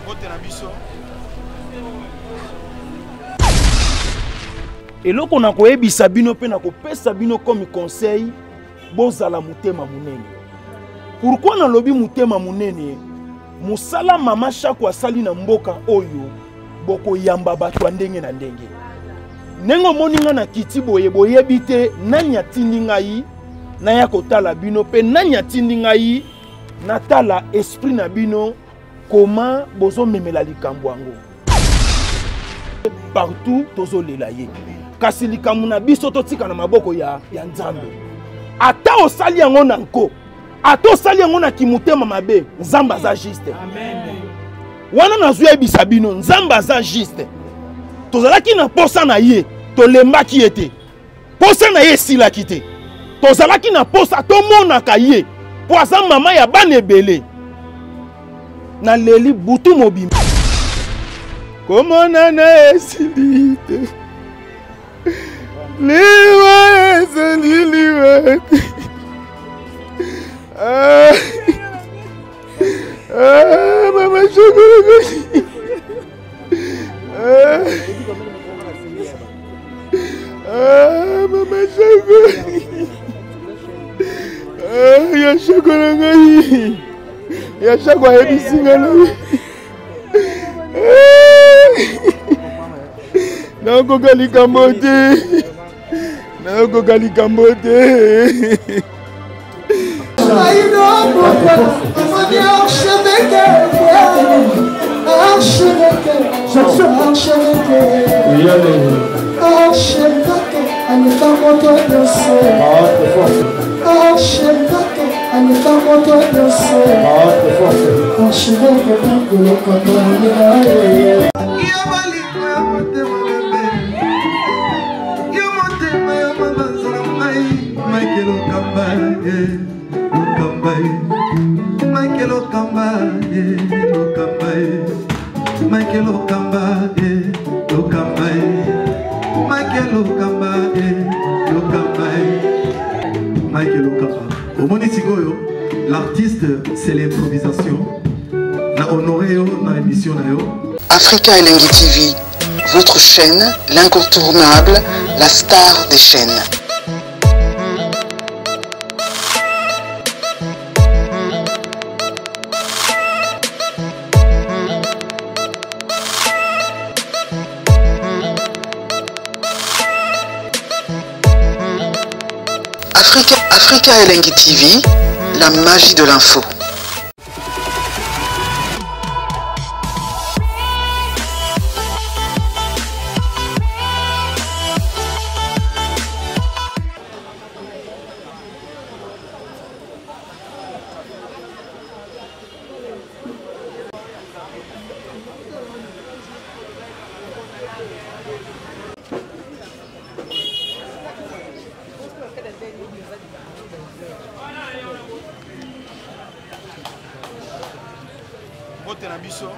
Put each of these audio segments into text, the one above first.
Mbote na biso. Eloko na koyebisa bino mpe na kopesa bino comme conseil, bozala motema monene. Pourquoi nalobi motema monene? Mosala mama Shako asali na mboka oyo, bokoyamba bato ya ndenge na ndenge. Ndenge omoni nga na kiti boye, boyebi te nani atindi ngai naya kotala bino mpe nani atindi ngai natala esprit na bino koma bozomemela likambo yango. Partout tozolela ye, kasi likambo na biso totika na maboko ya Nzambe. Ata osali yango na nko, ata osali yango na kimotema mabe, Nzambe aza juste. Amen. Wana nazwi yebisa bino, Nzambe aza juste. Tozalaki na posa na ye, tolembaki ye te. Posa na ye esilaki te. Tozalaki na posa tomonaka ye po aza mama ya bana ebele. Naleli butu mobimba. Komonana esili te. Liwa ezali liwa te. Ah. Ah, mama Shokolo. Ah. Ah, mama Shoko. Ah, ya Shoko na ngai. Ya Shoko ayebisi ngai na nakoka likambo te. Nakoka likambo te. Omoni sikoyo, l'artiste c'est l'improvisation. Na honoré yo na émission na yo. Africa Elengi TV, votre chaîne, l'incontournable, la star des chaînes. Africa Elengi TV, la magie de l'info. Mbote na biso.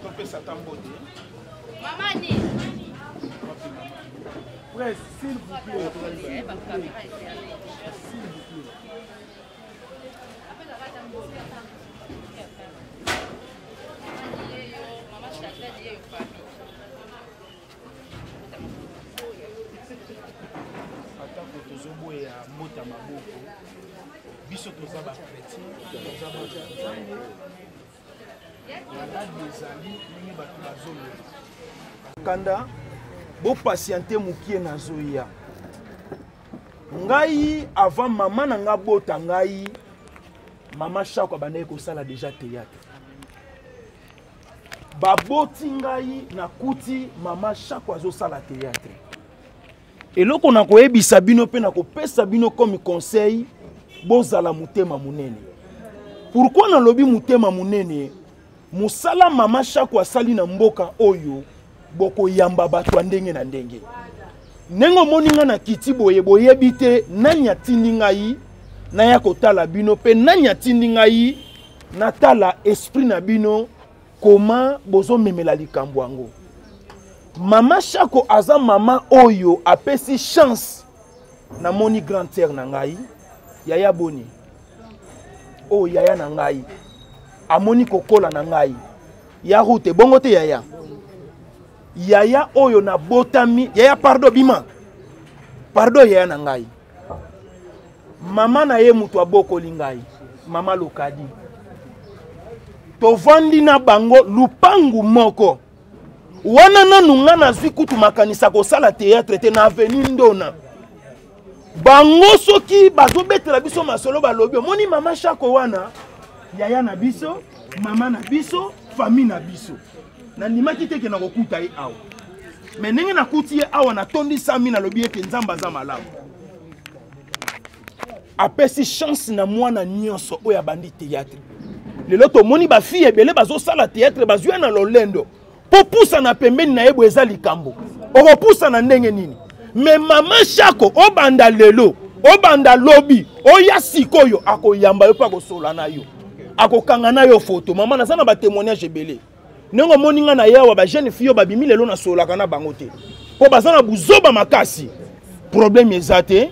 Topesa ata mbote. Mama ni. Presse, s'il vous plaît. S'il vous plaît. S'il vous plaît. Atako tozoboya mbota maboko, biso toza ba chrétien, toza bato ya Nzambe. Maladi ezali ndenge bato bazoloba. Kanda, bopatiente mokie nazoya. Ngai avant mama na nga bota ngai, mama Shako abandaki kosala déjà théâtre. Baboti ngai nakuti mama Shako azosala théâtre. Eloko na koyebisa bino mpe na kopesa bino comme conseil, bozala motema monene. Pourquoi nalobi motema monene? Mosala mama Shako asali na mboka oyo, bokoyamba bato ya ndenge na ndenge. Ndenge omoni ngai na kiti boye, boyebi te nani atindi ngai naya kotala bino, mpe nani atindi ngai natala esprit na bino, koma bozomemela likambo yango. Mama Shako aza mama oyo apesi chance. Namoni grande sœur na ngai, yaya boni oyo, yaya na ngai amoni kokola na ngai ya route bongo te, yaya, yaya oyo nabotami, yaya pardon, bima pardon, yaya na ngai, mama na ye moto abokoli ngai, mama Lokadi, tovandi na bango lupangu moko wana. Nanu nga nazwi kutu makanisa kosala théâtre te na avenue Ndona. Bango soki bazobetela biso masolo, balobi omoni mama Shako wana, yaya na biso, mama na biso, famille na biso. Nandimaki te ke nakokuta ye awa, me ndenge nakuti ye awa, natondisami, nalobi ete Nzambe aza malamu, apesi chance na mwana nyonso oyo abandi théâtre. Lelo tomoni bafille ebele bazosala théâtre, bazwi na lolendo mpo pusana pembeni na ye boye eza likambo, okopusana ndenge nini? Me mama Shako, obanda lelo, obanda lobi, oya sikoyo, akoyamba yo mpe akosola na yo, akokanga na yo foto. Mama, naza na batémoignage ebele. Ndenge omoni ngai na ye awa, bajeune fille oyo babimi lelo, nasololaka na bango te mpo baza na buzoba makasi. Problème eza te,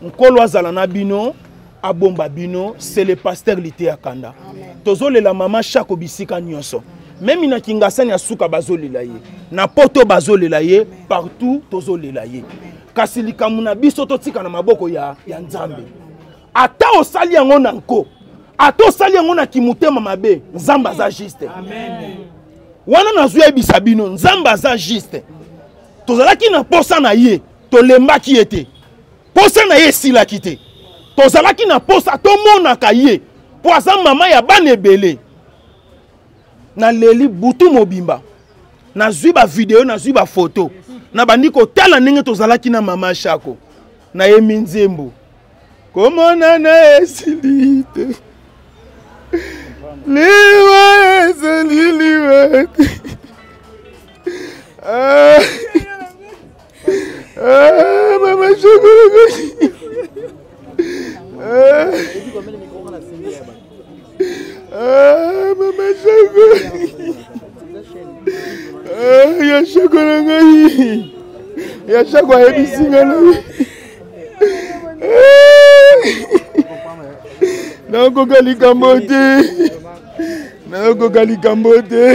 Nkolo azala na bino, abomba bino. C'est le pasteur Liteya Kanda. Tozolela mama Shako bisika nyonso, meme na Kingasani ya suka bazolela ye, na Poto bazolela ye, partout tozolela ye. Kasi likambo na biso, totika na maboko ya Nzambe. Ata osali yango na nko, ata osali yango na kimutema mabe, Nzambe aza juste. Wana nazwi yebisa bino, Nzambe aza juste. Tozalaki na posa na ye, tolembaki ye te, posa na ye esilaki te. Tozalaki na posa tomonaka ye mpo aza mama ya bana ebele. Naleli butu mobimba, nazwi bavideo, nazwi bafoto, nabandi kotala ndenge tozalaki na mama Shako. Nayemi nzembo komonana esili te, liwa ezali liwa te. Ah, ah, mama Shako, ah, ah, mama Shako, ah, ya Shako na ngai, ya Shako ayebisi ngai na nakoka likambo te, nakoka likambo te.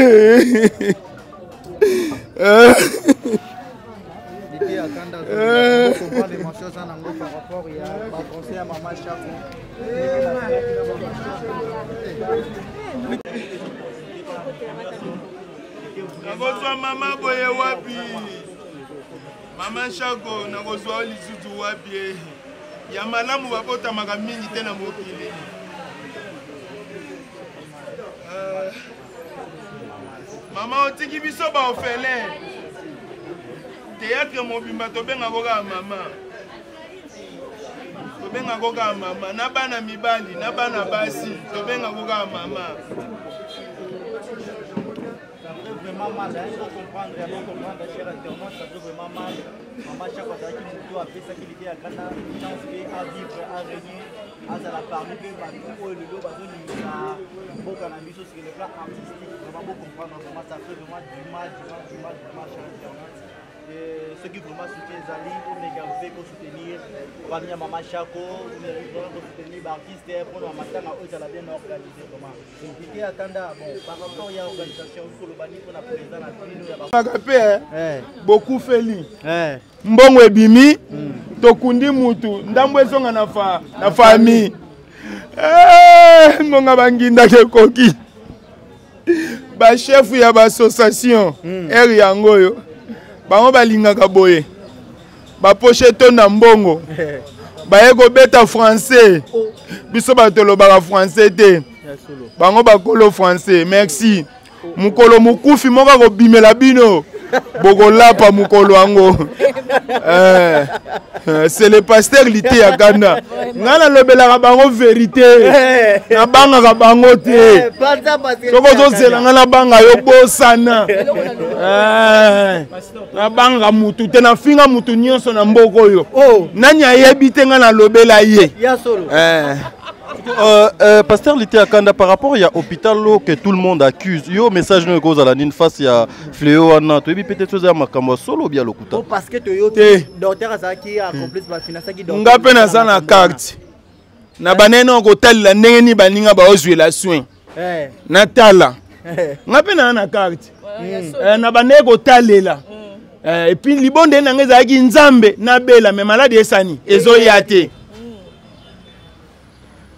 Nakozwa mama boye wapi? Mama Shako, nakozwa yo lisusu wapi? E ya malamu babotamaka mingi te na mokili. Mama, otiki biso baorphelin, théâtre mobimba tobengako kaka mama, tobengako kaka mama, na bana mibali na bana basi tobengako kaka mama. Ça fait vraiment mal, hein. Il faut comprendre, il faut comprendre, cher internaute, ça fait vraiment mal. Maman Chako azalaki moto apesaki Liteya Kanda chance mpe à vivre, à régner, azala parmi mpe bato oyo lelo bazolingisa mboka na biso sur le plan artistique. Vraiment, bo comprendre, vraiment, ça fait vraiment du mal, du mal, du mal, vraiment, cher internaute. Soki vraiment soutien ezali, omeka mpe kosoutenir famille ya mama Chako, vraiment kosoutenir baartiste mpona matanga oyo ezala bien organisé vraiment. Liteya Kanda, bon, par rapport ya organisation, koloba nini mpona président na bino ya baka mpe bokufeli mbongo ebimi, tokundi mutu, ndambo ezonga na fa na famille. Ngonga bangindaka ekoki, bashefu ya baassociation ere yango oyo bango balingaka boye, baposhe etonda mbongo, baye kobeta français. Biso bato tolobaka français te, bango bakolo français. Merci. Mokolo mokufi moko akobimela bino. Bokolapa mokolo yango. Eh, eh, c'est le pasteur Liteya Kanda. Nga nalobelaka bango vérité. Eh. Nabangaka bango te. Eh, panza pasteur Soki ozozela nga nabanga yo bosana. Eh, nabanga mutu te, nafinga mutu nyonso na mboka oyo. Oh. Nani ayebi te nga nalobela ye. Ya solo. Eh. Pasteur Liteya Kanda, par rapport à hôpital que tout le monde accuse, yo message no ekozala nini face ya fléau wana, toyebi peut-être eza makambo ya solo bia lokuta. Oh, parce que toyoki Te. docteur azalaki accomplice ba finançaki docteur. Nga mpe naza na carte na banene oyo kotalela ndenge nini baninga baozwela soin. Eh. Natala Eh. nga mpe naa na carte. Eh, na bandeki kotalela. Eh, et puis libonde na nga ezalaki nzambe nabela me maladi esani ezoya te.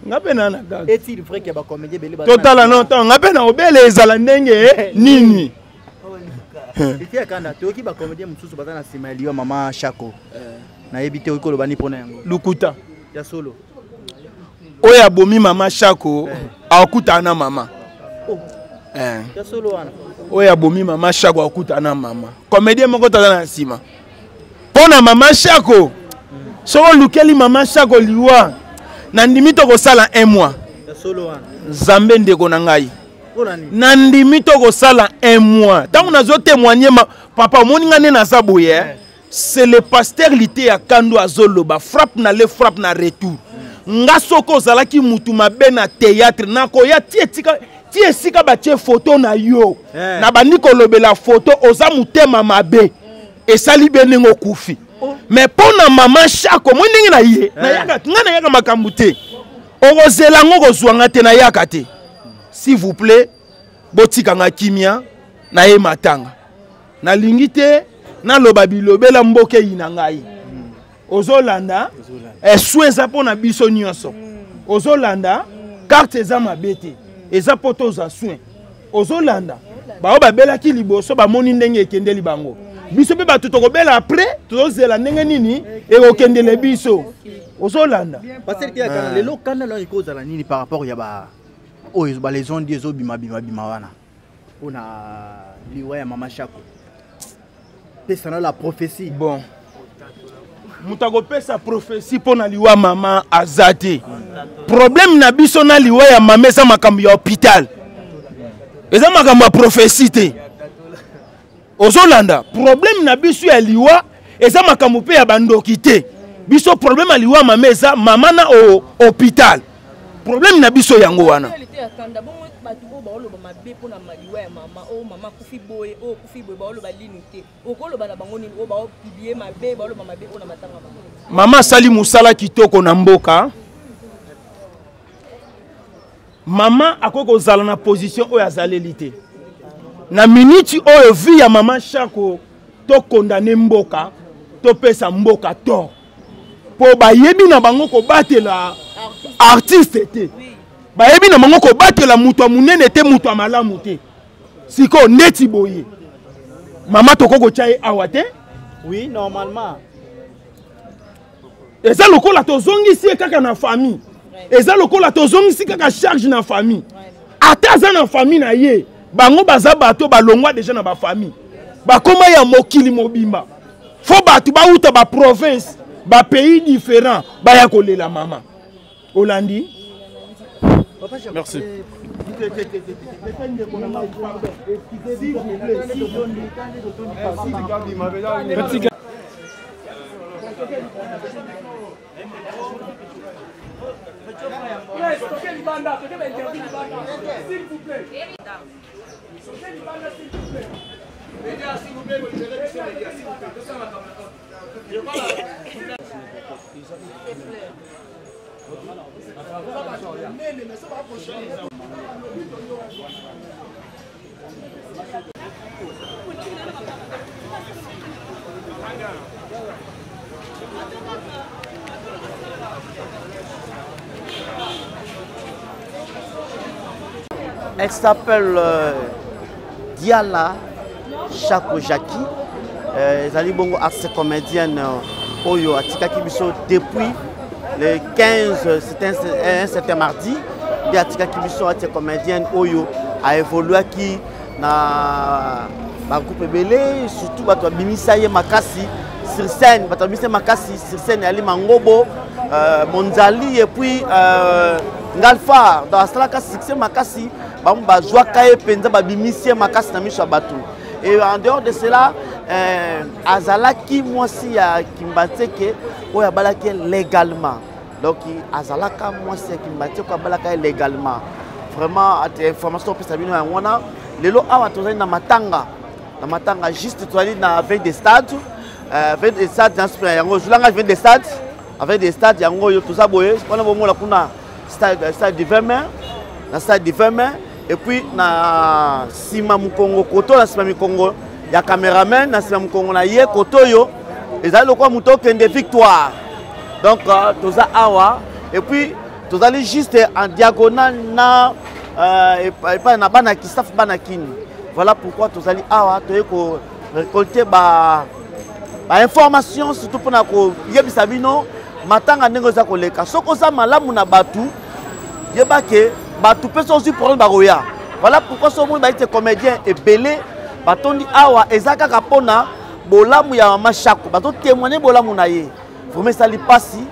Nga mpe naa na carte. Est-il vrai que ba comédien belé ba Totala no ntango nga mpe na kobela ezala ndenge nini. Liteya Kanda, toyoki ba comédien mosusu baza na nsima ya liwa mama Shako. Nayebi te okoki koloba nini mpona yango. Lukuta. Ya solo. Oyo abomi mama Shako akutana na mama. Oh. Eh. Ya solo wana. Oyo abomi mama Shako akutana na mama. Comédien moko taza na nsima. Mpo na mama Shako, soki olukeli mama Shako liwa, nandimi tokosala un mois. Ya solo wana. Nzambe ndeko na ngai. Mpona nini? Nandimi tokosala un mois. Ntango nazo témoigner ma papa omoni nga nde naza boye. Eh. C'est le pasteur Liteya Kando azoloba frappe na le frappe na retour. Nga soko ozalaki mutu mabe na théâtre nakoya ti etika ti esika batie photo na yo. Eh. Na bandi kolobela photo oza mutema mabe. Esali be ndenge okufi. Oh. Mais mpo na mama Shako moi ndenge na ye, Eh. nayaka nga nayaka makambo te. Okozela ngo kozwa nga te nayaka te. S'il vous plaît, botika nga kimia na ye matanga. Nalingi te naloba bilobela mboka eyi na ngai. Ozolanda? Eh, soin eza mpo na biso nyonso. Ozolanda? Carte eza mabe te. Eza mpo tozwa soin. Ozolanda? Bao babelaki liboso bamoni ndenge ekendeli bango. Biso mpe bato tokobela après tozozela ndenge nini ekokendele biso. Ozolanda? Pasteur Liteya Kanda, lelo kanda lelo ekozala nini par rapport ya ba oyo ba les ondes ezobima bima bima wana mpona liwa ya mama Shako. Pesa na la prophétie. Bon. Moto akopesa prophétie mpo na liwa mama aza te. Problème na biso na liwa ya mama eza makambo ya hôpital. Eza makambo ya prophétie te. Ozolanda, problème na biso ya liwa eza makambo mpe ya bandoki te. Biso problème ya liwa mama eza mama na hôpital. Problème na biso yango wana. Réalité ya kanda, bongo bato oyo baoloba mabe mpona liwa ya mama, oyo mama akufi boye, oyo akufi boye, baoloba lino te. Okoloba na bango nini? Oyo baopiblie mabe, baoloba mabe mpona matanga mama. Mama asali mosala kitoko na mboka. Mama akoki kozala na position oyo azaleli te. Na minute oyo vie ya mama Shako to condamner mboka, to pesa mboka tort. Po bayebi na bango kobatela artiste te. Bayebi na bango kobatela moto ya monene te, moto ya malamu te. Siko neti boye. Mama toko kotia ye awa te? Oui, normalement. Eza lokola tozongisi ye kaka na famille. Eza lokola tozongisi kaka charge na famille. Ata aza na famille na ye, bango baza bato balongwa déjà na ba famille. Bakoma ya mokili mobimba. Fo bato bauta ba province, ba pays différents, baya kolela mama. Olandi? Merci. Elle s'appelle Diala Chako Jackie. Ezali bongo artiste comédienne oyo atikaki biso depuis le 15, c'était un certain mardi. Nde atikaki biso artiste comédienne oyo a évoluaki na Bagroupe ebele, surtout bato babimisa ye makasi sur scène, bato babimisa ye makasi sur scène yali Mangobo, Monzali et puis Ngalfar. Donc asalaka succès makasi, bango bazwaka ye mpenza, babimisi ye makasi na miso ya bato. Et en dehors de cela, azalaki mwasi ya Kimbanseke oyo abalaki ye légalement. Donc azalaka mwasi ya Kimbanseke oyo abalaka ye légalement. Vraiment ate information opesa bino yango wana. Lelo awa tozali na matanga, na matanga juste tozali na veille de stade, veille de stade na super yango zulanga veille de stade, veille de stade yango oyo toza boye wana bomona kuna stade, stade du 20 mai, na stade du 20 mai et puis na sima mukongo koto, na sima mikongo ya cameraman, na sima mukongo na ye koto oyo ezali lokola moto okende victoire. Donc toza awa et puis tozali juste en diagonale na epai na bana Kisaf, bana Kini. Voilà pourquoi tozali awa, toye ko récolter ba information surtout mpona koyebisa bino matanga ndenge eza koleka. Soki oza malamu na bato, yeba ke bato mpe soki ozwi problème bakoya. Voilà pourquoi soki omoni baite comédien ebele batondi awa, eza kaka mpona bolamu ya mama Shako, bazotémoigne bolamu na ye. Vraiment esali mpasi.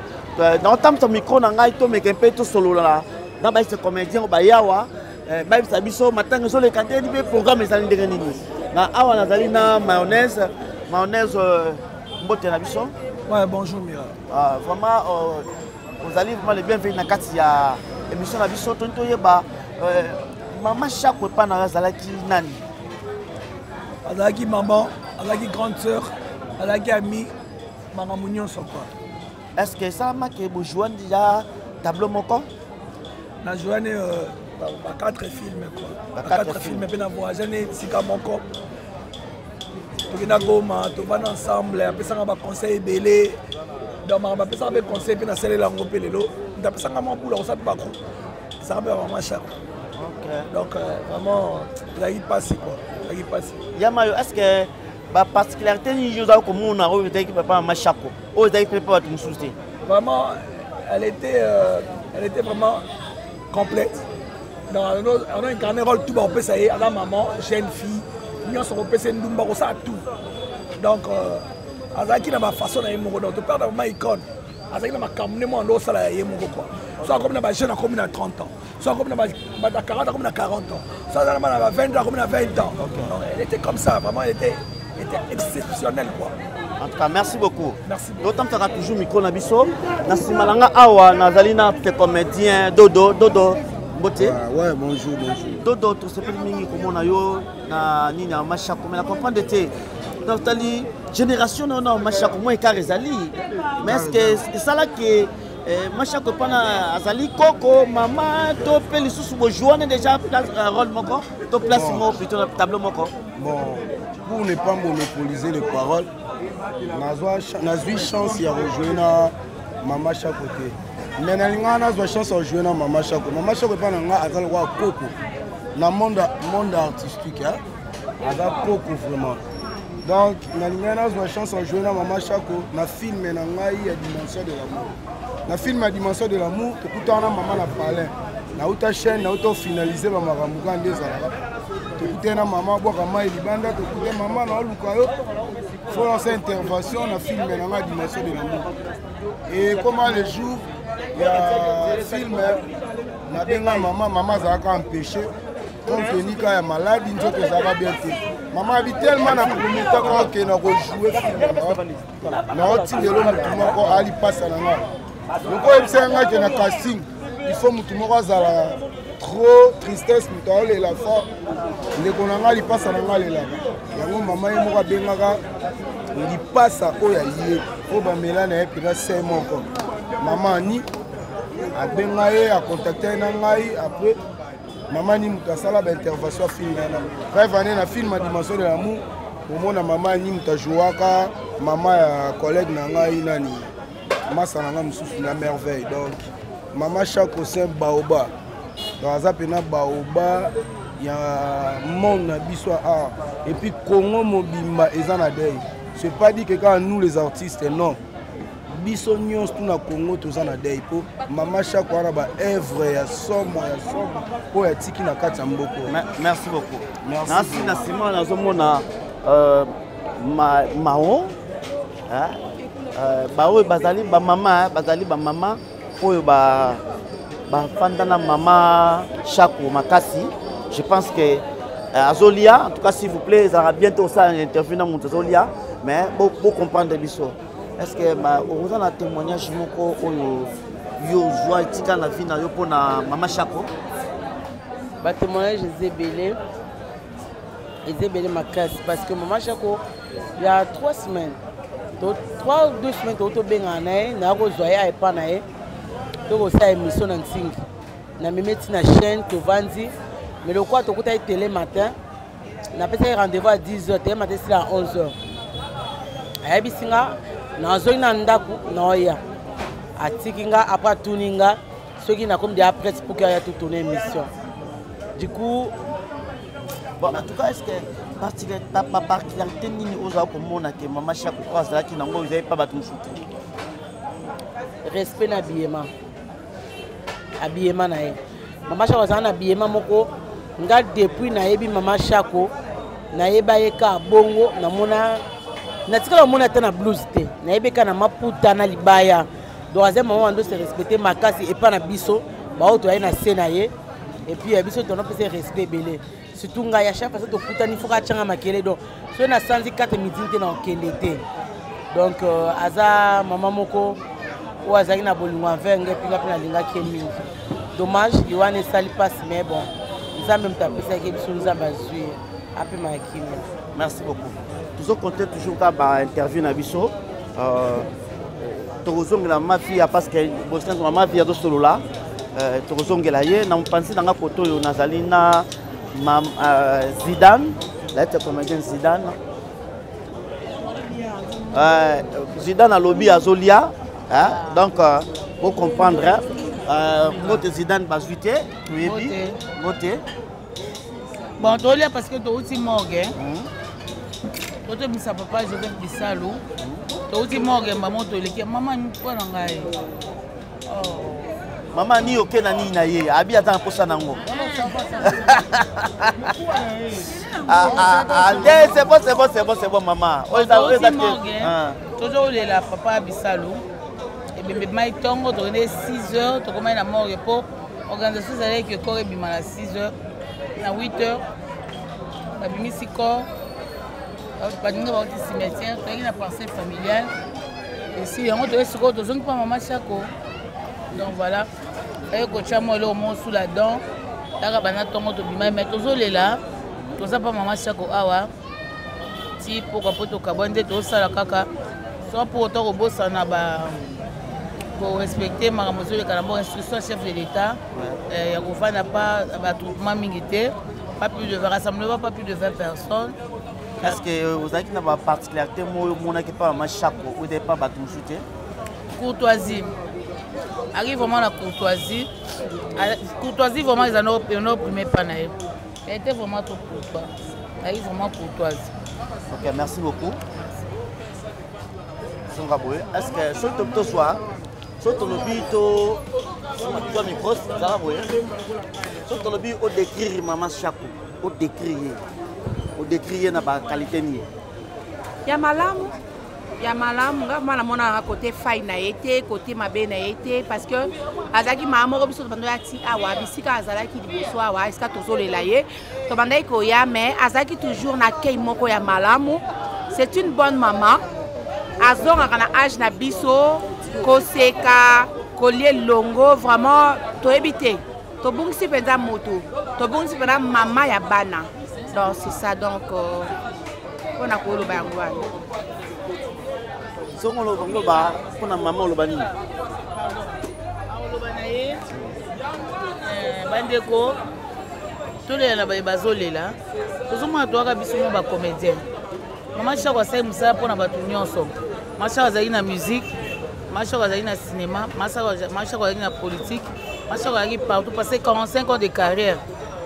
Naotambwisa micro na ngai, tomeke mpe tosolola na baise comédien oyo bayawa, bayebisa biso matanga ezoleka ndenge nini mpe programme ezali ndenge nini. Na awa nazali na Mayonnaise. Mayonnaise, mbote na biso. Ouais, bonjour Mira. Vraiment, ozali vraiment le bienvenu na kati ya émission na biso. Toni toyeba, mama Shako epa na yo azalaki nani? Azalaki maman, azalaki grande sœur, azalaki ami, makambo nyonso quoi. Est-ce que esalamaki bojouan déjà tableau moko? Na jouane ba 4 films quoi. Ba Ba 4 4 films. films mpe na voyage ne esika moko. Tokenda Goma, tovanda ensemble, apesanga ba conseil ebele. Donc makambo apesanga mpe conseil mpe nasalela yango mpe lelo. Moto apesanga mwa bula kosala mpe ba groupe. Ezalaka mpe ba mama Shako. Donc vraiment ezalaki mpasi quoi. Ezalaki mpasi. Yamayo, est-ce que ba particularité nini yo ozalaki komona oyo ezalaki papa mama Shako, oyo ezalaki mpe bato mosusu te? Vraiment, elle était vraiment complète. Donc, on a incarné rôle tout, on peut ça y est, à la maman, jeune fille, nyonso kopesa ndumba kosala tout. Donc, azalaki na ba façon na ye moko. Donc, toperdre vraiment icône. Azalaki na makambo nde mwana osala ya ye moko quoi. So akomi na ba jeune, akomi na 30 ans. So akomi na ba 40, akomi na 40 ans. So aza na ba 20 ans, akomi na 20 ans. Donc, elle était comme ça, vraiment, elle était exceptionnelle quoi. En tout cas, merci beaucoup. Merci beaucoup. D'autant que toujours micro na biso, na sima nanga awa nazali na te comédien Dodo, Dodo Mbote. Ouais, ouais, bonjour, bonjour. Dodo, to sepeli mingi komona yo na nini ya Mashako, mais na comprendre te. Donc tali génération non non Mashako moi écart ezali. Mais est-ce que ça là que Mashako pana azali koko mama to pe lisusu bo jouer déjà place, rôle moko, to place Bon. moko plutôt na tableau moko. Bon, pour ne pas monopoliser les paroles, nazwi chance ya rejouer na mama Shako te. Mais nalinga nazwa chance ya rejouer na mama Shako. Mama Shako epa na nga aza lokola koko na monde artistique, hein? Aza koko vraiment. Donc nalinga nazwa chance ya rejouer na mama Shako na film na ngai ya Dimension de l'amour. Na film ya Dimension de l'amour, tokutana na mama na palin. Nauta chaîne, nauta finaliser ba makambo kaka nde ezalaka. Tokutana na mama abwaka mai libanda, tokutana mama na oluka yo. Faut lancer intervention na film na ngai Dimension de l'amour. Et comment le jour ya film nabenga mama, mama azalaka empêché compte tenu kaka ya maladi, nzoto ezalaka bien te. Mama abi tellement na prometaka okende na kojouer film na naotindelo motu moko alipasa na nga. Loko oyebisaka nga ke na casting il faut motu moko azala trop tristesse, moto aolela fort, ndeko na nga lipasa na nga alelaka yango. Mama ye moko abengaka lipasa oyo aye oyo bamela na ye mpenza se moko. Mama ani abenga ye, acontacte ye na ngai. Après mama ni moto asala baintervention ya film wana. Bref, ane na film ya Dimension de l'amour, omona mama ni moto ajouaka mama ya collègue na ngai nani masa na ngai mosusu na merveille. Donc mama Shako Saint Baoba, donc aza mpena baoba ya monde na biso ya art. Et puis Congo mobimba eza na deuil. C'est pas dit que kaka nous les artistes, non, biso nyonso tu na Congo toza na deuil mpo mama Shako wana ba œuvre ya somo ya somo oyo atiki na kati ya mboka. Merci beaucoup. Merci. Nasi na nsima nazomona euh, ma, Mao hein, euh, baoyo bazali bamama bazali bamama oyo ba bafanda na mama Chako makasi. Je pense que euh, azolia, en tout cas s'il vous plaît, ezalaka bientôt osala interview na moto azolia, mais bocomprendre biso. Est ce que oza na témoignage moko oyo yo ozwa etika na vie na yo mpo na mama Chako? Batémoignage eza ebele, eza ebele makasi, parce que mama Chako ya 3 semaines to 3 ou 2 semaines tokoki tobengana na ye, naya kozwa ye aepa na ye, tokosala émission na ntingi, namemi ti na chaîne, tovandi. Mais lokola tokutaki télé matin, napesaki rendez-vous à 10 heures, télé matin esila à 11 heures, ayebisi nga nazongi na ndako naoya, atiki nga. Après atuni nga soki nakomi deya presse pour que aya totourne émission. Du coup, bon, en tout cas, est ce que particularité nini ozala komona ke mama Chako oyo azalaki nango ezali pa bato mosusu te? Respect na habillement, habillement na ye. Mama Chako azala na habillement moko. Nga depuis nayebi mama Chako, nayeba ye ka bongo, namona natikala komona ata na blouse te, nayebi ka na maputa na libaya. Donc aza mama wando se respecte makasi epa na biso baoyo toyai na se na ye. Et puis ya biso tonopesa respect ebele, surtout ngai. Ya chaque fois tokutani, foka atyanga makele. Donc soki nasanzi 4 midi te, na okende te. Donc euh, aza mama moko oyo azalaki na bolingo envers ngai, mpe ngai mpe nalingaki ye mingi. Dommage, liwana esali mpasi, mais bon, Nzambe moto apesaki biso, Nzambe azwi ye, apema ya kimia. Merci beaucoup. Tozocompte toujours ka bainterview na biso. euh, tokozongela mafia parce que bosango mafia azosolola. euh, tokozongela ye na mopanzi na nga koto oyo nazali na ma, euh, Zidane, laete comédien Zidane. Zidane alobi azolia, hein? Donc euh, bocomprendre. euh, mbote Zidane, bazwi te, toyebi mbote. Bon, tolia parce que touti morgue, totobisa papa Joseph Bisalu. Touti morgue, mama toleki mama mpo na ngai. Mama ni oke na nini na ye abi aza na posa nango. Te, c'est bon, c'est bon, c'est bon, c'est bon mama. Oyo eza te, tozolela papa Bisalu. Ebembe mai ntongo tokende 6 heures, tokomai na morgue mpo organisation ezalaki corps ebima na 6 heures. Na 8 heures babimisi corps, baninga bauti cimetière, toyaki na parcelle familiale esi yango. Toye sikoyo, tozongi mpa mama Chako. Donc voilà, aye kotya mwa eloko moko sous la dent kaka banda ntongo tobima, mais tozolela. Toza mpa mama Chako awa ti pokwa mpo tokabwa nde tozosala kaka sans pour autant kobosana ba korespecte makambo ezoleka na mboka, instruction ya chef de l'État ya kovanda pa batroupement mingi te, pas plus de rassemblement, pas plus de 20 personnes. Est ce que ozalaki na baparticularité moko omonaki mpa mama Chako oyo ezali mpa bato mosusu te? Courtoisie, arrive vraiment na courtoisie. Courtoisie vraiment eza no premier pas na ye. Elle était vraiment trop courtois, arrive vraiment courtoise. Ok, merci beaucoup. Zonga boye. Est ce que soki tobi tozwa, soki tolobi to tozwa micro, zala boye, soki tolobi odécrire mama Chako, odécrire ye, odécrire ye na baqualité nini? Ya malamu, ya malamu. Nga mwana monaka kote fai na ye te, kote mabe na ye te, parce que azalaki mama moko. Biso tobanda ya ti awa bisika azalaki liboso awa, esika tozolela ye, tobandaki koya, mais azalaki toujours na kei moko ya malamu. C'est une bonne maman, azongaka na age na biso, koseka, kolia elongo. Vraiment toyebi te, tobungisi mpenza motu, tobungisi mpenza mama ya bana. Donc c'est ça. Donc mpona koloba yango wana. Songo oloba mpona mama, oloba nini? Oloba na ye, bandeko, tolela na baye bazolela. Tozomona toyaka biso mo bacomédien. Mama Chako asali mosala mpona bato nyonso. Mama Chako azalaki na musique, mama Chako azalaki na cinéma, mama Chako azalaki na politique, mama Chako azalaki partout, parce que 45 ans de carrière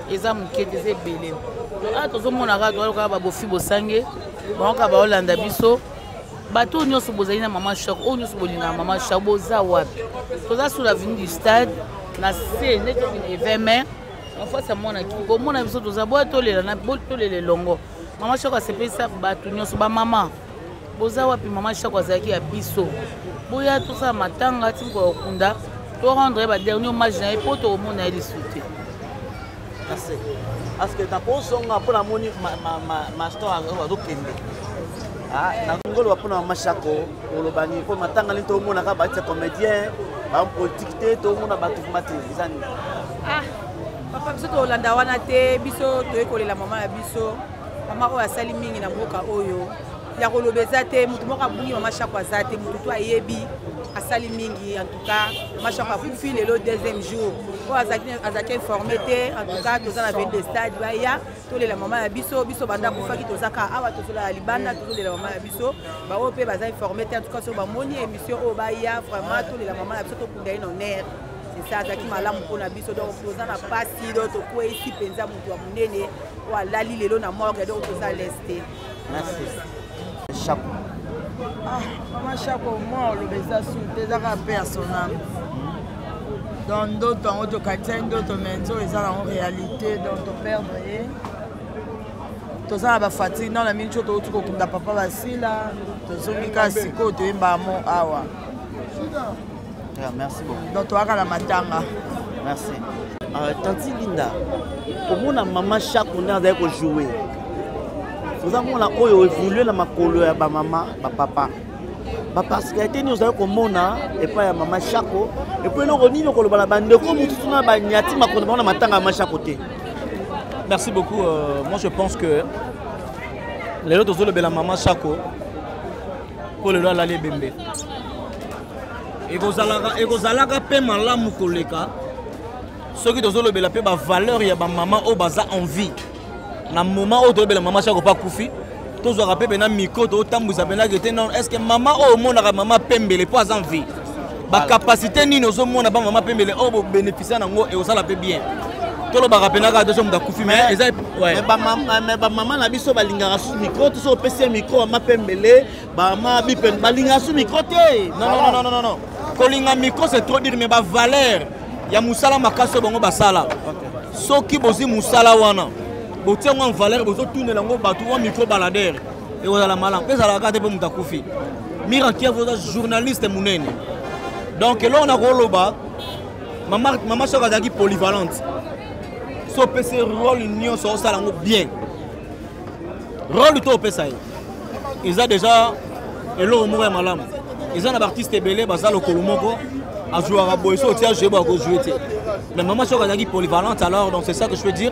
eza moke te, eza ebele. Donc awa tozomona kaka toalokaka babofi bosange bango kaka baolanda biso. Bato oyo nyonso bozali na mama Chako, oyo nyonso bolingaka mama Chako, boza wapi? Toza sur l'avenue du Stade na se nde 20 mai, en face ya mwana ki komona biso. Toza boya, tolela tolela elongo. Mama Shako asepelisa bato nyonso, bamama boza wapi? Mama Shako azalaki ya biso, boya tosala matanga ti mokolo kokunda, to rendre ye ba dernier hommage na ye mpo tokomona ye lisusu te. Merci. Parce que nakozonga mpo namoni mastor azokende nazongoloba mpo na mama Shako, oloba nini mpo matanga nini tomonaka batia comédien bapolitike te, tomona bato vraimen te, eza nini? Ah, papa, biso tolanda wana te, biso toye kolela mama na biso, mama oyo asali mingi na mboka oyo ya koloba eza te. Motu moko abungi mama Shako aza te, motu to ayebi asali mingi. En tout cas mama Shako akufi lelo deuxième jour, oyo azalaki informé te. En tout cas toza na veni de stade, baya tolela mama ya biso. Biso banda akufaki toza kaka awa, tozolala libanda, tozolela mama ya biso. Baoyo mpe baza informé te, en tout cas soki bamoni émission oyo, baya vraiment tolela mama na biso, tokunda ye na honneur. C'est ça, azalaki malamu mpona biso. Donc toza na pasi, donc tokweyisi mpenza moto ya monene oyo alali lelo na morgue, donc toza lese te. Merci. Shako. Ah, mama Shako, mwa oloba eza su te, eza kaka mpe ya son âme. Donc ndoto yango tokatisaki ndoto, mais nzoto eza nango réalité. Donc toperdre ye, toza na bafatigue nano na mingi. Touti kokunda papa Basila, tozongi kaka sikoyo, toyembaka mo awa. Ah, merci beaucoup. Donc toyaka na matanga. Merci. Tanti Linda, komona mama Shako nde azali kojoue, oza mona oyo évolue na makolo ya bamama bapapa, baparticularité nini ozali komona epai ya mama Shako? Epuis eloko nini okoloba na bandeko mosusu na banyati makolo bango na matanga ya mama Shako te? Merci beaucoup. Moi je pense que lelo tozolobela mama Shako mpo lelo alali ebembe. Ekozalaka mpe malamu koleka soki tozolobela mpe bavaleur ya bamama oyo baza en vie na moment oyo tolobela mama Shako mpe akufi. Tozwaka mpe pena micro, totambwisa mpenaki te. Non, est ce que mama oyo omonaka mama Pembele mpo aza en vie, bacapacité nini ozomona bamama Pembele oyo bobénéficie nango? Ekozala mpe bien tolobaka mpena kaka te so moto akufi, mais eza Mais bamama na biso balingaka su micro te. So opesi ye micro, mama Pembele, bamama Bipen balingaka su micro te. Non, non, non, non, non, non, kolinga micro c'est trop dire, mais bavaleur ya mosala makasi oyo bango basala, soki bozwi mosala wana, botia yango en valeur, bozotunela yango bato wa micro baladeur, ekozala malamu. Mpe ezalaka te mpo moto akufi. Mira Kiev oza journaliste monene, donc eloko na koloba, mama Shako azalaki polyvalente. So opesi rôle nyonso, osala yango bien. Rôle to opesa ye eza déjà eloko moko ya malamu. Eza na baartiste ebele baza lokolo moko, azwaka boye, so otia joue boye, akojoue te. Mais mama Shako azalaki polyvalente. Alors donc c'est ça que je peux dire,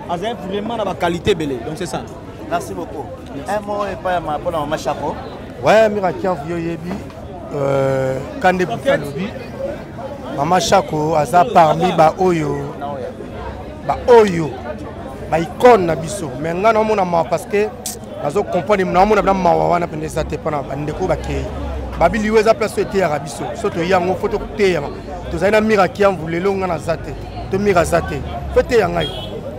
azali vraiment na baqualité ebele, donc c'est ça. Merci beaucoup. Un mot epai ya mpona mama Shako. Ouais, Mira Kianvu, yo yebi kande bufa alobi mama Shako aza parmi baoyo baoyo baicone na biso. Mais ngai naomona mawa parce que nazo comprendre, naomona bina mawa wana mpenza eza te mpona bandeko bakei babiliwa. Eza place oyo eteyaka biso, so toyi yango fo toteyama. Tozali na Mira Kiamvu lelo, ngai naza te to Mira aza te, fo eteya ngai.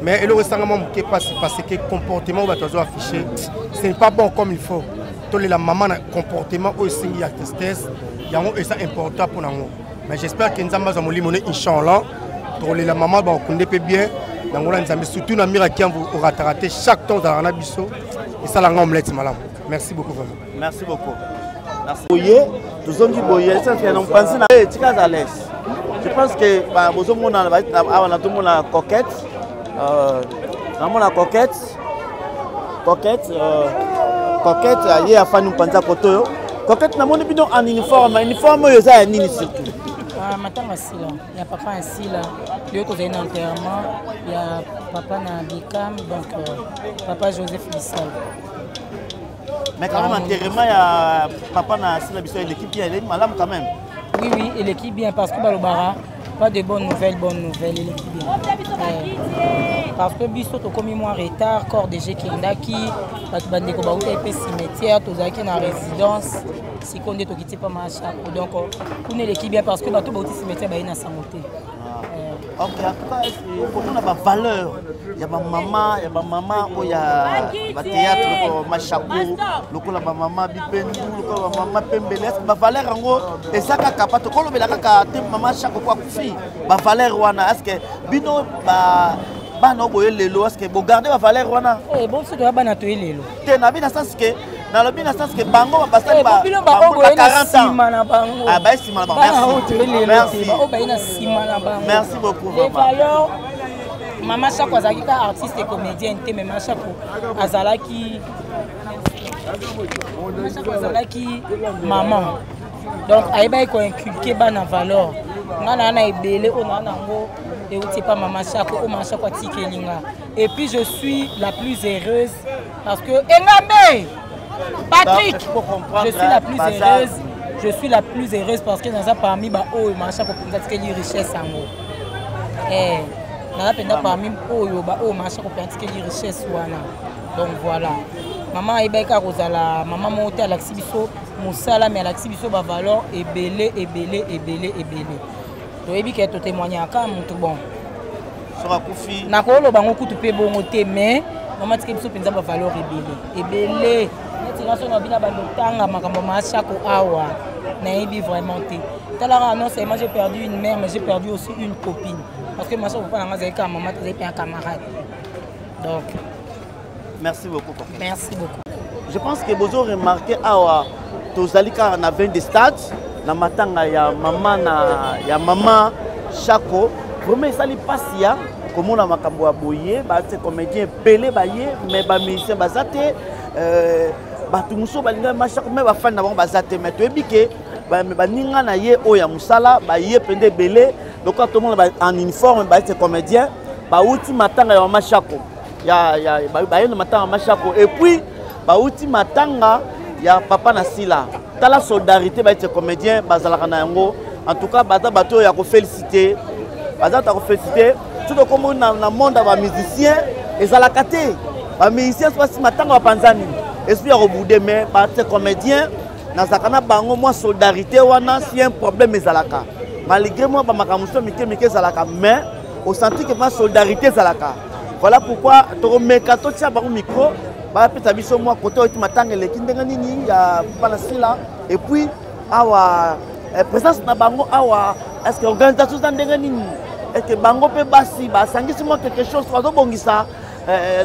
Mais eloko esanga mwa moke mpasi parce que comportement oyo bato bazo affiche, ce n'est pas bon comme il faut. Tolela mama na comportement oyo esengi ya tristesse, yango eza important mpo nango. Mais j'espère que Nzambe azwa molimo ne, inchallah tokolela mama, bakokunde mpe bien nango na Nzambe. Surtout na Mira Kiamvu, orataka te, chaque temps ozalaka na biso, esalanga omelette malamu. Merci beaucoup vraiment. Merci beaucoup. Boye tozongi boye na mopanzi na tika aza l'aise. Je pense que bozomona awa, nazomona Coquette, namona Coquette, Coquette, Coquette ye afandi mopanzi ya koto oyo. Coquette, namoni bino en uniforme. Uniforme oyo eza ya nini surtout? Matanga sila ya papa ya sila. Lelo tozali na enterrement ya papa na Bikam, donc papa Joseph Bisal. Mais quand même, enterrement ya papa na sila biso eleki bien, eleki malamu quand même. Oui, eleki bien parce que balobaka pas de bonne nouvelle, bonne nouvelle, eleki bien. Parce que biso tokomi mwa retard, corps DG ekendaki, bato bandeko bauta epe cimetière, tozalaki na résidence, sikoyo nde tokiti pa Mashako. Donc kuna eleki bien parce que bato bauti cimetière baye na sango te. Ok, en tout cas komona bavaleur ya bamama oyo ya bathéâtre, lokola bamama Shako, lokola bamama Bipendu, lokola bamama Pembele, est bavaleur yango eza kaka pa tokolobela kaka te mama Shako po akufi? Bavaleur wana, est ce que bino ba Bana oyo boye lelo, est-ce que bogarde bavaleur wana? Eh, bon, biso toya bana toye lelo te. Nabi na sens ke, nalobi na sens ke bango basali Eh, ba bino ba baoyo boye na 40 ans. nsima na bango. Ah, baye nsima na bango. Bana oyo toye Merci. lelo te, Merci. baoyo baye na nsima na bango. Merci beaucoup, Les vraiment. valeurs, Mama Shako azalaki ka artiste et comédienne te, mais Mama Shako azalaki, Mama Shako azalaki maman, donc ayebaki koinculquer bana valeur. Nga na na ebele oyo naa nango euti epa Mama Shako, oyo Mama Shako atikeli nga. Et puis je suis la plus heureuse parce que Engambe Patrick, Faut comprendre, je suis la plus bazar. heureuse, je suis la plus heureuse parce que naza parmi baoyo Mama Shako mpenza atikeli richesse yango. Eh, naza mpenza parmi oyo baoyo Mama Shako mpenza atikeli richesse wana. Donc voilà, mama ayebaki kaka kozala mama moko te. Alakisi biso mosala, mais alakisi biso bavaleur ebele, ebele, ebele, ebele. Toyebi ke totémoignaka motu bon Soki akufi. Nakoloba yango kutu mpe bongo te, mais mama tiki biso mpenza bavaleur ebele, ebele. Neti nga so na bina bando otanga makambo ma Shako awa, nayebi vraiment te. Talaka, non seulement j'ai perdu une mère, mais j'ai perdu aussi une copine, parce que ma Shako papa nanga azali kaka mama te, azali mpe ya camarade. Donc Merci beaucoup, papa. Merci beaucoup. Je pense que bozo remarqué awa tozali kaka na 20 stade na matanga ya mama na ya Mama Shako. Vraiment esali mpasi ya komona makambo ya boye. Bate comédien ebele baye, mais bamusicien baza te. Bato mosusu balingaki Mama Shako, mais bafani na bango baza te. Mais toyebi ke baninga na ye oyo ya mosala baye mpenza ebele. Lokola tomona en uniforme, baete comédien bauti matanga ya Mama Shako, ya baye na matanga ya Mama Shako et puis bauti matanga ya papa na Sila. Tala solidarité baete comédien bazalaka na yango. En tout cas baza bato oyo ya kofélicité, baza bato ya kofélicité. Soki okomi na monde ya bamusicien, ezalaka te. Bamusicien so basi matanga, bapanzani, esprit ya kobouder. Mais bate comédien nazalaka na bango mwa solidarité wana. Si un problème ezalaka, malgré mwa bamakambo mosusu mike mike ezalaka, mais osenti ke mwa solidarité ezalaka. Voilà pourquoi tokomeka totia bango micro, bapesa biso mwa kote oyo ti matanga eleki ndenge nini ya papa na Sila. Et puis awa présence na bango awa, est ce que organisation eza ndenge nini? Est ce que bango mpe basi basangisi mwa quelque chose, bazobongisa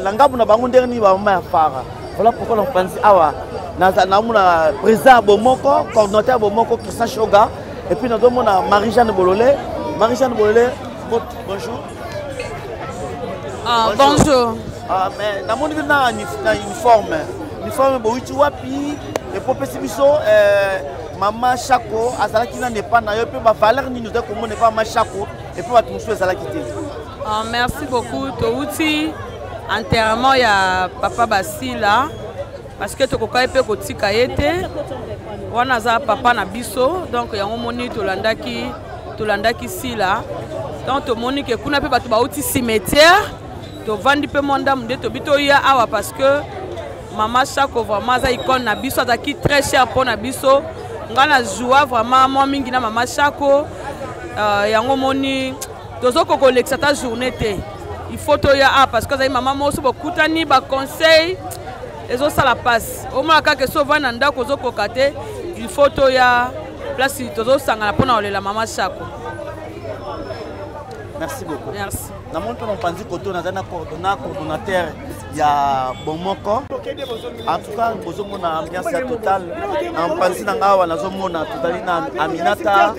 na ngambu na bango ndenge nini, bamama ya fara? Voilà pourquoi nakopanzi awa nazomona président ya Bomoko, coordonnateur ya Bomoko, Christian Shoga, et puis nazomona Marie-Jeanne Bolole. Marie-Jeanne Bolole, bonjour. Ah, bonjour. Ah, mais namoni bino na uniforme. Bowuti wapi? Epo opesi biso Mama Shako azalaki nani epa na yo, mpe bavaleur nini ozali komona epa Mama Shako epe bato mosusu ezalaki te? Ah, merci beaucoup. Touti enterrement ya papa Basila, parce que tokokaki mpe kotika ye te. Wana aza papa na biso. Donc yango moni tolandaki Sila. Donc tomoni ke kuna mpe bato bauti cimetière, tovandi mpe mwa ndambu nde tobi toya awa, parce que Mama Shako vraiment aza icône na biso, azalaki très cher mpo na biso. Ngai na joua vraiment mwa mingi na Mama Shako. Yango moni tozokoka kolekisa ta journée te, il faut toya awa, parce que azali mama moko so bokutani, baconseil ezosala mpasi. Omona kaka so ovandi na ndako, ozokoka te, il faut toya place tozosangana mpona kolela Mama Shako. Merci beaucoup. Merci. Namoni mpe mopanzi koto nazali na coordonnateur ya Bomoko. En tout cas bozomona ambiance ya total na mopanzi na ngai awa. Nazomona tozali na Aminata,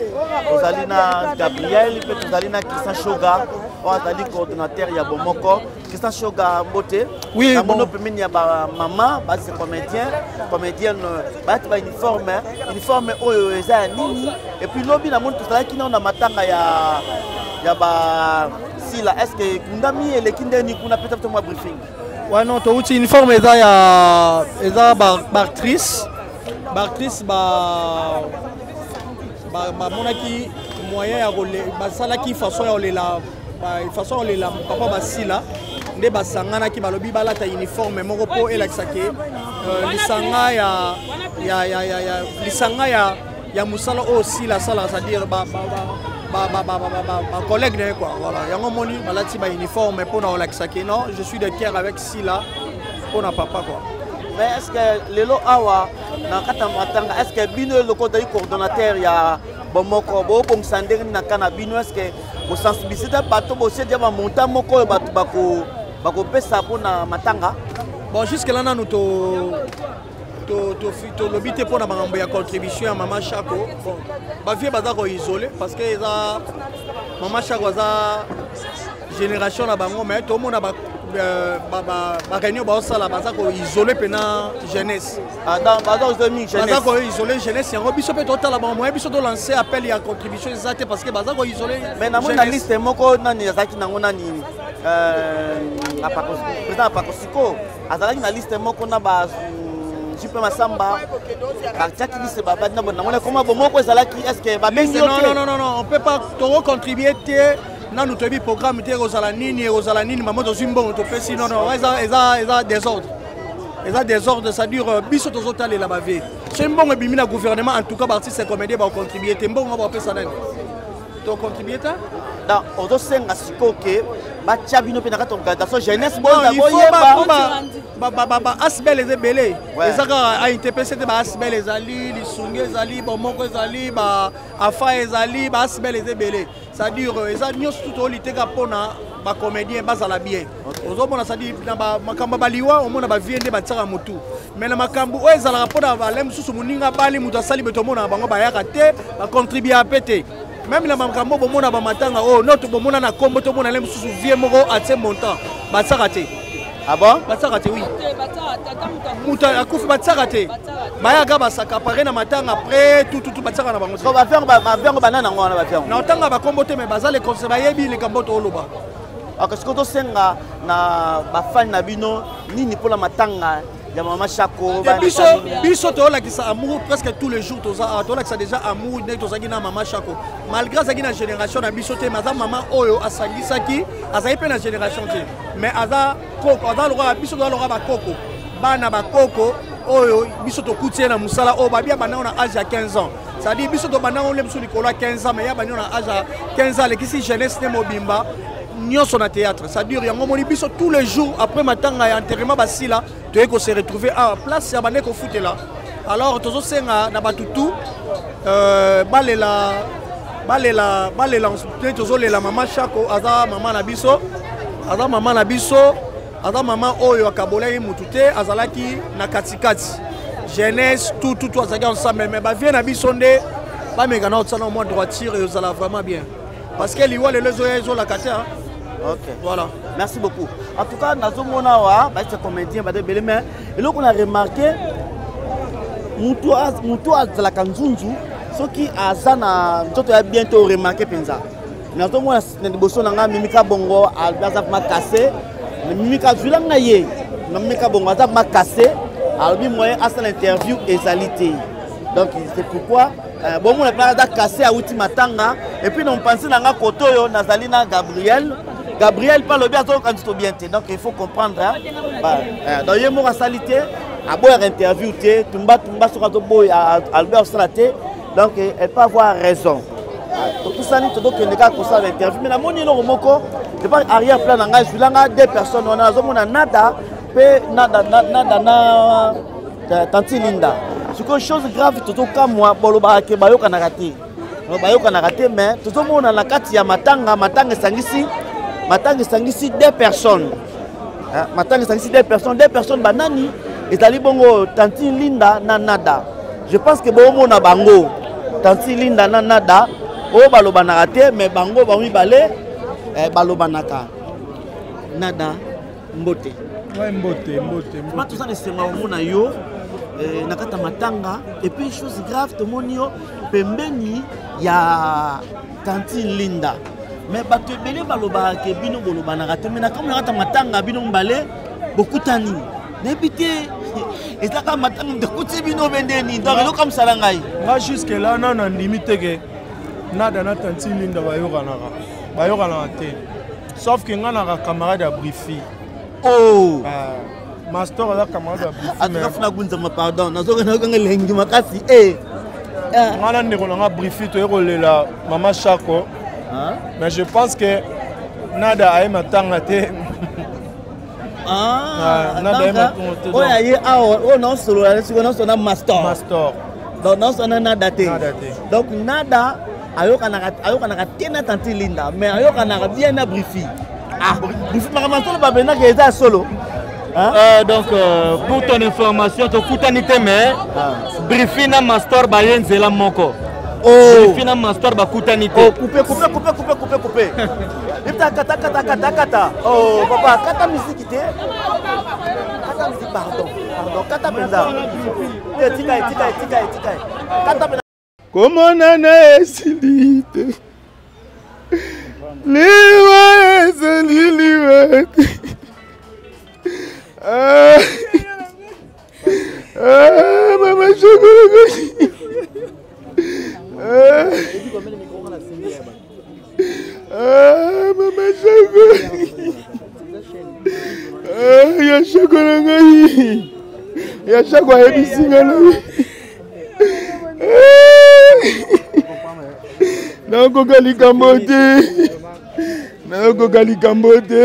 tozali na Gabriel, mpe tozali na Christian Shoga oyo azali coordonnateur ya Bomoko. Christian Shoga, mbote. Oui, namoni bon. Pembeni ya bamama basi comédien, comédienne, balati bauniforme. Uniforme oyo eza ya nini? Et puis lobi namoni tozalaki nao na matanga ya basila. Est ce que ekundami eleki ndeni kuna? Peta biso mwa briefing. Ouais, non, touti uniforme eza ya eza baactrice. Baactrice bamonaki moyen ya basalaki façon ya kolela, façon ya kolela papa Basila nde basanganaki, balobi balata uniforme moko mpo elakisa ke lisanga ya lisanga ya mosala oyo Sila asalaka, c'est-à-dire bacollègue na ye quoi. Voilà, yango moni balati bauniforme mpona kolakisa ke non, je suis de cœur avec Sila mpona papa quoi. Mais est ce que lelo awa na kati ya matanga, est ce que bino eloko ozali coordonnateur ya Bomoko bobongisa ndenge nini na ka na bino? Est ce que bosensibilise te bato, bosie dia bamontant moko oyo bato bakopesa mpona matanga? Bon, jusque là nanu to tolobi te mpona makambo ya contribution ya mama Shako. Bon, bavie baza koisole parce que eza mama Shako aza génération na bango, mais tomona baréunion baosala, baza koisole mpena jeunesse. Ah, baza koisole jeunesse yango. Biso mpe totala bango moyen biso tolance appel ya contribution eza te parce que baza koisole. Mais namoni na liste moko, nani azalaki nango, nani, président Apakosiko azalaki na liste moko na ba JP Masamba, batiaki liste babadi na namoni koma bomoko ezalaki. Est ce que babengi yo te? Non, non, non, on peut pas tokocontribue te. Nanu toyebi programme te, ekozala nini, ekozala nini. Mama, tozwi mbongo, topesi. Non, non, eza désordre, eza désordre. C'est-à-dire biso tozotalela bavie. Soki mbongo ebimi na gouvernement, en tout cas baartiste comédien bakocontribue te. Mbongo bapesa nani? Tocontribue te. Donc ozosenga sikoyo ke batia bino mpe na kati organisation jeunesse? Baasbl eza ebele, eza kaka AITPC te. Baasbl ezali, Lisungi ezali, Bomoko ezali, baafa ezali, baasbl eza ebele. C'est-à-dire eza nyonso tu tooliteka mpona bacomédien bazala bien. Ozomona, c'est-à-dire na makambo ya baliwa, omona bavie nde batiaka motu, mais na makambo oyo ezalaka mpona bale mosusu, moninga bali, moto asali beto, omonaka bango bayaka te, bacontribua mpe te. Même na makambo bomona bamatanga oyo noto bomona na kombo, tomona le mosusu vie moko atie montant, batiaka te. Ah bon? Batiaka te, oui. Moto akufi, batiaka te. Bayaka basaka pare na matanga, après tututu batiaka na bango. Baviango banana yango wana, baviango. Na otanga bakombo te, mais baza le conseil, bayebi likambo tooloba. Ok, sikoyo tosenga na bafani na bino nini mpona matanga ya mama Shako? Biso, biso toolakisa amour presque tous les jours. Toza awa, toolakisa déjà amour ndenge tozalaki na mama Shako. Malgré azalaki na génération na biso te, mais aza mama oyo asangisaki. Azali mpe na génération te, mais aza koko, aza lokola biso, toza lokola bakoko, bana bakoko oyo biso tokuti ye na mosala oyo. Babia bandango na age ya 15 ans, c'est-à-dire biso tobandango nde biso likolo ya 15 ans, mais ya bandango na age ya 15 ans, alekisi jeunesse nde mobimba nyonso na théâtre. C'est-à-dire yango omoni biso tous les jours après matanga ya enterrement basila, toyei kose retrouver awa place ya bande kofutela. Alors tozosenga na bato tout balela, balela, balela nde tozolela mama Shako. Aza mama na biso, aza mama na biso, aza mama oyo akabolaki mutu te, azalaki na katikati jeunesse tout tout tout, azalaki ensemble. Mais bavie na biso nde bameka na otisana mwa droiture, ezala vraiment bien, parce que liwa lelo ezoya, ezolaka te. Ok. Voilà. Merci beaucoup. En tout cas, nazomona awa baisa comédien bato ebele, mais eloko na remarke, mutu azalaka nzunzu soki aza na nzoto ya bien te. Oremarke mpenza, nazomona na liboso na ngai Mimika Bongo, aza makase. Mimika, azwila ngai ye na Mimika Bongo, aza makase, alobi moyen asala interview ezali te. Donc c'est pourquoi bomona mpe aza kase, awuti matanga. Et puis na mopanzi na nga kote oyo nazali na Gabriel. Gabriel mpe alobi azoyoka nzoto bien te. Donc il faut comprendre, hein? Ba, donc ye moko asali te, aboyaka interview te, tumba tumba, soki azoboya, alobi akosala te. Donc elle peut avoir raison. Topusani, tozokende kaka kosala interview, mais namoni eloko moko depa arrière plan na ngai, ezwilanga deux personnes wana. Nazomona Nada mpe Nada, Nada na tanti Linda. Sikoyo chose grave, tozokamwa, bolobaka ke bayokanaka te, bayokanaka te, mais tozomona na kati ya matanga, matanga esangisi, matanga esangisi deux personnes, matanga esangisi deux personnes. Deux personnes banani? Ezali bongo tanti Linda na Nada. Je pense que boomona bango, tanti Linda na Nada oyo balobanaka te, mais bango bango mibale balobanaka. Nada, mbote. Ouais, mbote, mbote, mbote. Toza na esengo ya komona yo na kati ya matanga. Et puis chose grave, tomoni yo pembeni ya tantine Linda, mais bato ebele balobaka ke bino bolobanaka te, mais na kambo na kati ya matanga bino mibale bokutani. Nayebi te, eza kaka matanga moto akuti bino be ndeni? Donc ezoka mosala ngai. Nga jusque là nano nandimi te ke Nada na tantine Linda bayokanaka, bayokanaka te, sauf ke nga naka camarade ya Brifi. Oh. Master aza camarade ya Brifi. Atuka funa gunzama, pardon, nazokanga elengi makasi e. Nga na ndeko na nga Brifi toye kolela mama Shako, mais je pense que Nada aye matanga te. Oyo aye awa, oyo naosolola sikoyo, naosolola na Master. Master. Donc naosana nada te. Donc nada ayokanaka te na tanti Linda, mais ayokanaka bien na Brifi. Ah, Brifi makambo solo babendaka eza solo. Hein? Donc pour ton information, tokutani te, mais ah. Brifi na Mastor baye nzela moko. Oh. Brifi na Mastor bakutani te. Oh, coupe, coupe, coupe, coupe, coupe, coupe. Ipta kata kata kata kata. Oh papa, kata musique te. Kata musique pardon. Pardon, kata penza. Te tika tika tika tika. Kata penza. Komonana esili te, liwa ezali liwa te. Ah, ah, mama shokolo. Ah, ah, mama shoko. Ah, ya shoko na ngai, ya shoko ayebisi ngai na nakoka likambo te, nakoka likambo te.